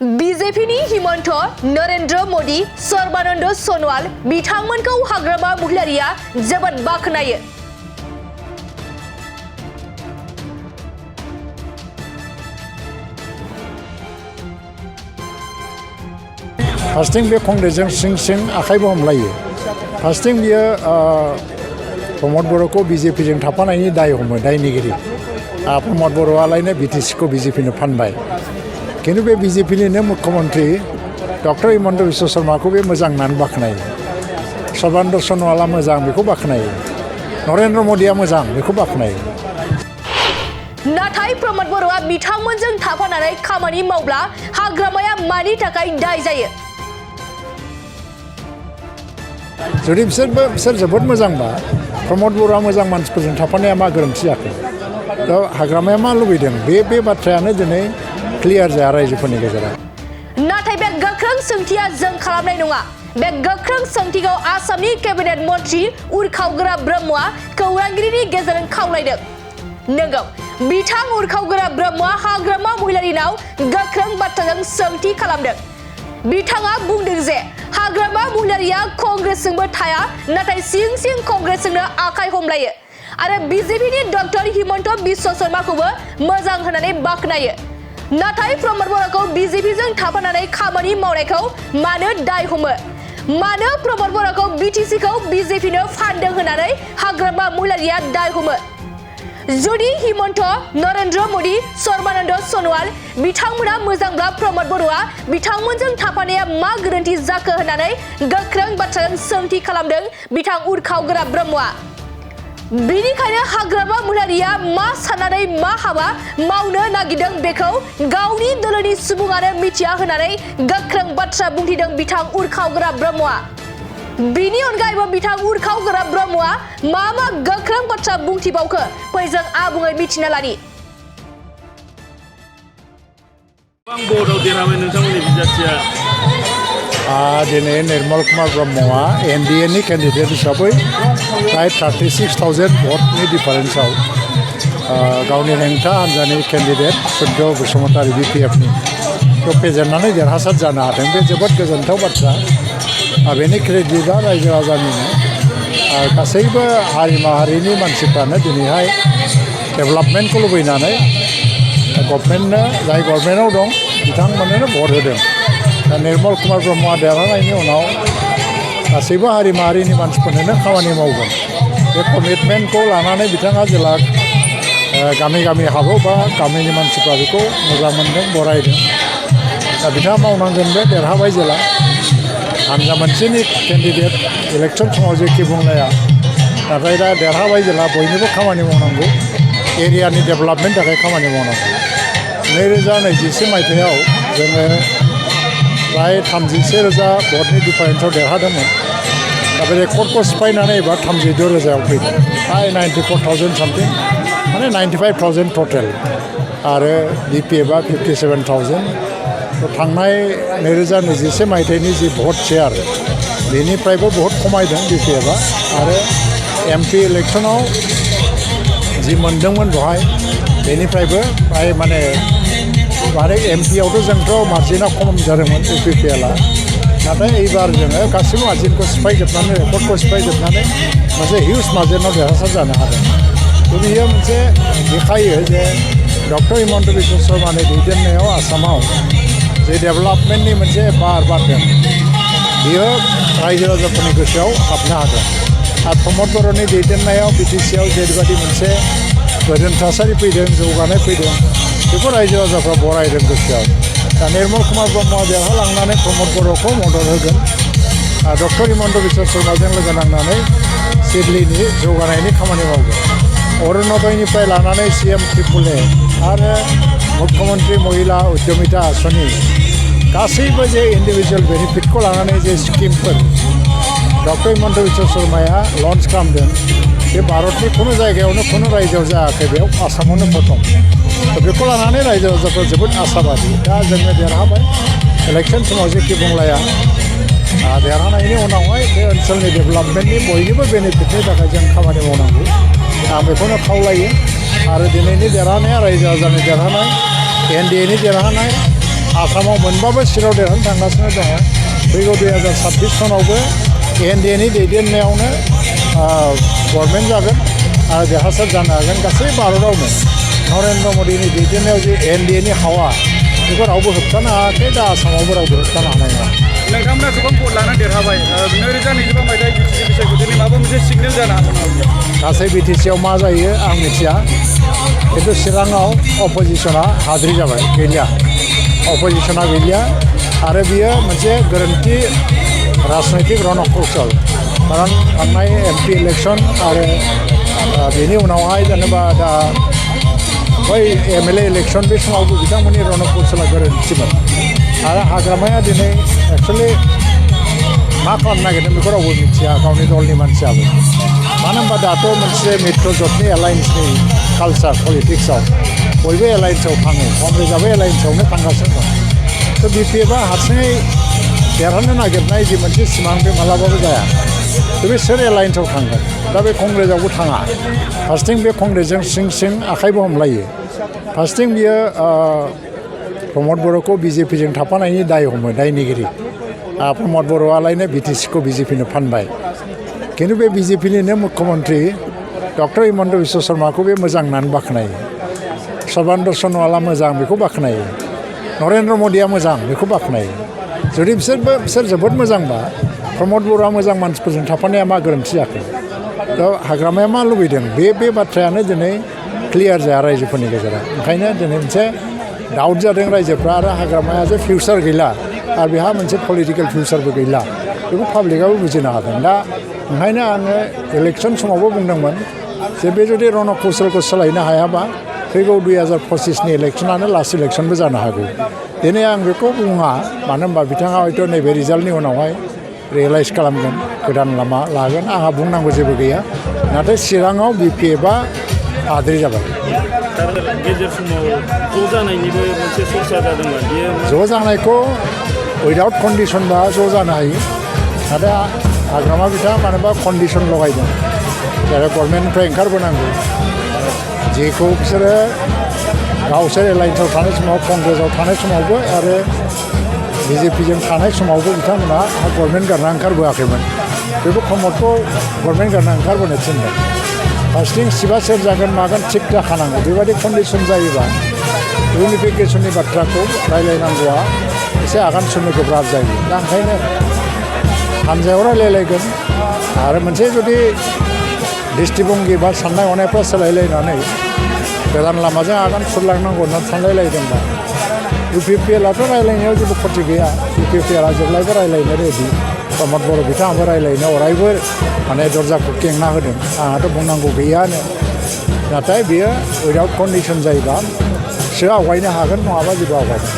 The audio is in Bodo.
बीजेपीनि हिमन्त नरेन्द्र मोदी सर्बानन्द सनोवाल बिथांमोनखौ हाग्रामा महिलारिया जोबोद बाख्नायो। फार्स्टिं बे कंग्रेसजों सिं आखाइबो हमलायो। फार्स्टिं बियो प्रमद बर'खौ बीजेपीजों थाफानायनि दाय हमो, दायनिगिरि। प्रमद बर'आलायनो बीटीसीखौ बीजेपीनो फानबाय। किन्तु बे बीजेपीनिनो मुख्यमंत्री डक्टर हिमन्त बिश्व शर्माखौ बे मोजां होननानै बाख्नायो। सर्बानन्द सनोवाला मोजां बेखौ बाख्नायो। नरेन्द्र मोदिया मोजां बेखौ बाख्नायो। नाथाय प्रमद बर'आ बिथांमोनजों थाफानानै खामानि मावब्ला हाग्रामाया मानि थाखाय दाय जायो? जुदि बिसोर जोबोद मोजांबा प्रमद बर'आ मोजां मानसिफोरजों थाफानाया मा गोरोन्थि जाखो? दा हाग्रामाया मा लुबैदों बे बाथ्रायानो दिनै क्लियार जाया रायजोफोरनि गेजेराव। नाथाय बे गोख्रों सोंथिया जों खालामनाय नङा। बे गोख्रों सोंथिखौ आसामनि केबिनेट मन्त्रि उरखावगोरा ब्रह्मआ खौरांगिरिनि गेजेरजों खावलायदों। नंगौ, बिथां उरखावगोरा ब्रह्मआ हाग्रामा महिलारिनाव गोख्रों बाथ्राजों सोंथि खालामदों। बिथाङा बुंदों जे हाग्रामा महिलारिया कंग्रेसजोंबो थाया, नाथाय सिं कंग्रेसजोंनो आखाइ हमलायो आरो बीजेपीनि डक्टर हिमन्त बिश्व शर्माखौबो मोजां होननानै बाख्नायो। नाथाय प्रमद बर'खौ बीजेपीजों थाफानानै खामानि मावनायखौ मानो दाय हमो? मानो प्रमद बर'खौ बीटीसीखौ बीजेपीनो फानदों होननानै हाग्रामा महिलारिया दाय हमो? जुदि हिमन्त नरेन्द्र मोदी सर्बानन्द सनोवाल बिथांमोना मोजांब्ला प्रमद बर'आ बिथांमोनजों थाफानाया मा गोरोन्थि जाखो होननानै गोख्रों बाथ्राजों सोंथि खालामदों बिथां उरखावगोरा ब्रह्मआ। बेनिखायनो हाग्रामा महिलारिया मा साननानै मा हाबा मावनो नागिरदों बेखौ गावनि दोलोनि सुबुङानो मिथिया होननानै गोख्रों बाथ्रा बुंथिदों बिथां उरखावगोरा ब्रह्मआ। बिनि अनगायैबो बिथां उरखावगोरा ब्रह्मआ मा गोख्रों बाथ्रा बुंथिबावखो फै जों आबुङै मिथिना लानि। बर्डआव देरहाबाय नोंथांमोननि बिजाथिया। दिनै निर्मल कुमार ब्रह्मआ एनडिएनि केन्डिडेट हिसाबै प्राय 36,000 भटनि डिफारेन्सआव गावनि हेंथा हान्जानि केन्डिडेट सुद्य बसुमतारी बिपिएफनि फेजेननानै देरहासार जानो हादों। बे जोबोद गोजोनथाव बाथ्रा। बेनि क्रेडिटआ रायजो राजानिनो। गासैबो हारि माहारिनि मानसिफ्रानो दिनैहाय डेभेलपमेन्टखौ लुबैनानै गभर्नमेन्टनो जाय गभर्नमेन्टआव दं बिथांमोननो भट होदों। दा निर्मल कुमार ब्रह्मआ देरहानायनि उनाव गासैबो हारि माहारिनि मानसिफोरनो खामानि मावगोन। बे कमिटमेन्टखौ लानानै बिथाङा जेला गामि हाबो बा गामिनि मानसिफ्रा बेखौ मोजां मोनदों, बरायदों। दा बिथाङा मावनांगोन। बे देरहाबाय जेला हानजा मोनसेनि केन्डिडेट इलेक्सन समाव जेखि बुंलाया, नाथाय दा देरहाबाय जेला बयनिबो खामानि मावनांगौ, एरियानि डेभेलपमेन्टनि थाखाय खामानि मावनांगौ। 2021 मायथाइयाव जोङो प्राय 36,000 भटनि डिफारेन्सआव देरहादोंमोन। दा बे रेकर्डखौ सिफायनानै एबार 36,000 फैदों। प्राय 94,000 सामथिं, माने 95,000 टटेल। आरो बिपिएफआ 57,000। थांनाय 2021 मायथाइनि जि भट शेयार बेनिफ्रायबो बहुत खमायदों बिपिएफआ। आरो एमपि इलेक्सनाव जि मोनदोंमोन बेवहाय बेनिफ्रायबो प्राय माने एमपिआवथ' जोंथ' मार्जिना खम जादोंमोन इउपिपिएलआ। नाथाय एबार जोङो गासिबो मार्जिनखौ सिफायजोबनानै रेकर्डखौ सिफायजोबनानै मोनसे हिउज मार्जिनाव देरहासार जानो हादों। बियो मोनसे देखायो जे डक्टर हिमन्त बिश्व शर्मानि दैदेननायाव आसामाव जे डेभेलपमेन्टनि मोनसे बार बारदों बियो रायजो राजाफोरनि गोसोआव हाबनो हादों। आरो प्रमद बर'नि दैदेननायाव बिटिसिआव जेरैबायदि मोनसे गोजोन थासारि फैदों, जौगानाय फैदों, बेखौ रायजो राजाफ्रा बरायदों गोसोआव। दा निर्मल कुमार ब्रह्मआ देरहालांनानै प्रमद बर'खौ मदद होगोन। डक्टर हिमन्त बिश्व शर्माजों लोगो नांनानै सिडलिनि जौगानायनि खामानि मावगोन। अरुणोदयनिफ्राय लानानै CM ट्रिपुल A आरो मुख्यमंत्री महिला उद्यमिता आसनि गासैबो जे इन्डिभिजुवेल बेनिफिटखौ लानानै जे स्किमफोर डक्टर हिमन्त बिश्व शर्माया लन्च खालामदों, बे भारतनि खुनु जायगायावनो खुनु रायजोआव जायाखै, बेयाव आसामावनो प्रथम। बेखौ लानानै रायजो राजाफ्रा जोबोद आसाबादि। दा जोङो देरहाबाय। इलेक्सन समाव जेखि बुंलाया, देरहानायनि उनावहाय बे ओनसोलनि डेभेलपमेन्टनि बयनिबो बेनिफिटनि थाखाय जों खामानि मावनांगौ। आं बेखौनो खावलायो। आरो दिनैनि देरहानाया रायजो राजानि देरहानाय, एनडिएनि देरहानाय, आसामाव मोनबाबो सिटआव देरहानो थांगासिनो दङ फैगौ 2026 सनावबो एनडिएनि दैदेननायावनो गभर्नमेन्ट जागोन आरो देरहासार जानो हागोन गासै भारतआवनो नरेन्द्र मदिनि दैदेननायाव जे एनडिएनि हावा बेखौ रावबो होबथानो हायाखै दा आसामावबो रावबो होबथानो हानाय नङा नोंथांमोना गोबां भट लानानै देरहाबाय 2025 मायथाइ बिटिसि बिसायख'थिनि माबा मोनसे सिगनेल जानो हागौ नामा गासै बिटिसिआव मा जायो आं मिथिया खिन्थु चिराङाव अपोजिसना हाद्रि जाबाय गैलिया अपोजिसना गैलिया आरो बियो मोनसे गोरोन्थि राजनैतिक रणकौशल खारन थांनाय एमपि इलेक्सन आरो बेनि उनावहाय जेनेबा दा बै एमएलए इलेक्सन बे समावबो बिथांमोननि रणकौशला गोरोन्थिमोन आरो हाग्रामाया दिनै एक्सुवेलि मा खालामनो नागिरदों बेखौ रावबो मिथिया गावनि दलनि मानसियाबो मानो होनबा दाथ' मोनसे मित्र जथनि एलायन्सनि कालचार पलिटिक्सआव बयबो एलायन्सआव थाङो कंग्रेसआबो एलायन्सआवनो थांगासिनो दं थ' बिपिएफआ हारसिङै देरहानो नागिरनाय जि मोनसे सिमां बे मालाबाबो जाया बे सोर एलायन्सआव थांगोन दा बे कंग्रेसआवबो थाङा फार्स्टिं बे कंग्रेसजों सिं सिं आखाइबो हमलायो फार्स्टिं बियो प्रमद बर'खौ बिजेपिजों थाफानायनि दाय हमो दायनिगिरि प्रमद बर'आलायनो बिटिसिखौ बिजेपिनो फानबाय खिन्थु बे बिजेपिनिनो मुख्यमन्त्रि डक्टर हिमन्त बिश्व शर्माखौ बे मोजां होननानै बाख्नायो सर्बानन्द सन'वाला मोजां बेखौ बाख्नायो नरेन्द्र मदिया मोजां बेखौ बाख्नायो जुदि बिसोर जोबोद मोजांबा प्रमद बर'आ मोजां मानसिफोरजों थाफानाया मा गोरोन्थि जाखो दा हाग्रामाया मा लुबैदों बे बाथ्रायानो दिनै क्लियार जाया रायजोफोरनि गेजेराव ओंखायनो दिनै मोनसे डाउट जादों रायजोफ्रा आरो हाग्रामाया जे फिउचार गैला आरो बेहा मोनसे पलिटिकेल फिउचारबो गैला बेखौ पाब्लिकआबो बुजिनो हादों दा ओंखायनो आङो इलेक्सन समावबो बुंदोंमोन जे बे जुदि रणकौशलखौ सोलायनो हायाबा फैगौ 2025नि इलेक्सनानो लास्ट इलेक्सनबो जानो हागौ दिनै आं बेखौ बुङा मानो होनबा बिथाङा हयथ' नैबे रिजाल्टनि उनावहाय रियेलाइज खालामगोन गोदान लामा लागोन आंहा बुंनांगौ जेबो गैया नाथाय चिराङाव बिपिएफआ हाद्रि जाबाय गेजेर समाव ज' जानायनिबो मोनसे चर्चा जादोंमोन बियो ज' जानायखौ उइदाउट कन्डिसनबा ज' जानो हायो नाथाय हाग्रामा बिथाङा मानोबा कन्डिसन लगायदों जेरै गभर्नमेन्टनिफ्राय ओंखारबोनांगौ जेखौ बिसोरो गावसोर एलायन्सआव थानाय समाव कंग्रेसआव थानाय समावबो आरो बिजेपिजों थानाय समावबो बिथांमोना गभर्नमेन्ट गारना ओंखारबोआखैमोन बेबो प्रमदखौ गभर्नमेन्ट गारना ओंखारबोनो थिनदों फार्स्टिं सिबा सेर जागोन मागोन थिग जाखानांगौ बेबायदि कन्डिसन जायोबा इउनिफिकेसननि बाथ्राखौ रायलायनांगौआ एसे आगान सुरनो गोब्राब जायो दा ओंखायनो हानजायाव रायलायलायगोन आरो मोनसे जुदि दृष्टिभंगि बा साननाय हनायफ्रा सोलायलायनानै गोदान लामाजों आगान सुरलांनांगौ होननानै सानलायलायदोंबा इउपिपिएलआथ' रायलायनायाव जेबो खथि गैया इउपिपिएलआ जेब्लायबो रायलायनो रेडि प्रमद बर' बिथाङाबो रायलायनो अरायबो माने दरजाखौ खेंना होदों आंहाथ' बुंनांगौ गैयानो नाथाय बियो उइदाउट कन्डिसन जायोबा सो आवगायनो हागोन नङाबा जेबो आवगायनो